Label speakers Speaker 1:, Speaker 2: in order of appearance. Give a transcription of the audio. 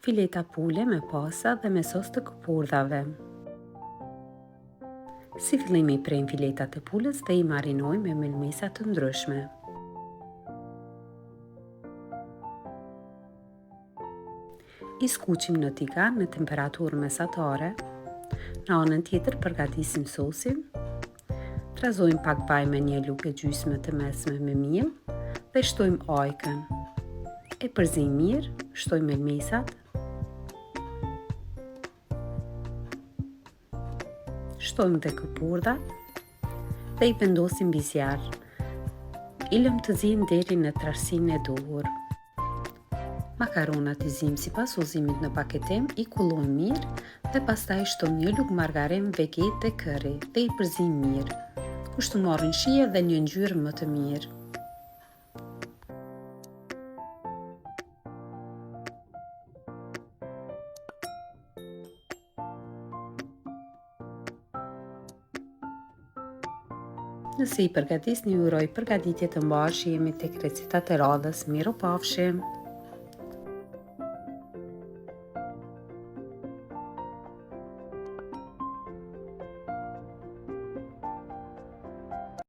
Speaker 1: Fileta pule me pasa dhe me sos të këpurdhave. Si fillim i prejmë filetat e pulës dhe i marinojmë me mëlmesa të ndryshme. I skuqim në tigan në temperaturë mesatare. Në anën tjetër përgatisim sosin. Trazojmë pak vaj me një lugë e gjysmë të mesme me miell dhe shtojmë ajkën. E përzijmë mirë, shtojmë mëlmesat. Shtojmë dhe këpurdhat dhe i vendosim mbi zjarr. I lëmë të zihen deri në trashësinë e duhur. Makaronat i zijmë sipas udhëzimit në paketim, i kullojmë mirë dhe pastaj shtojmë një lugë margarinë, vegetë dhe kërri dhe i përzijmë mirë. Kështu marrin shije dhe një ngjyrë më të mirë. Nëse i përgatisni, ju uroj përgatitje të mbarë, shihemi tek recetat e radhës. Mirupafshim!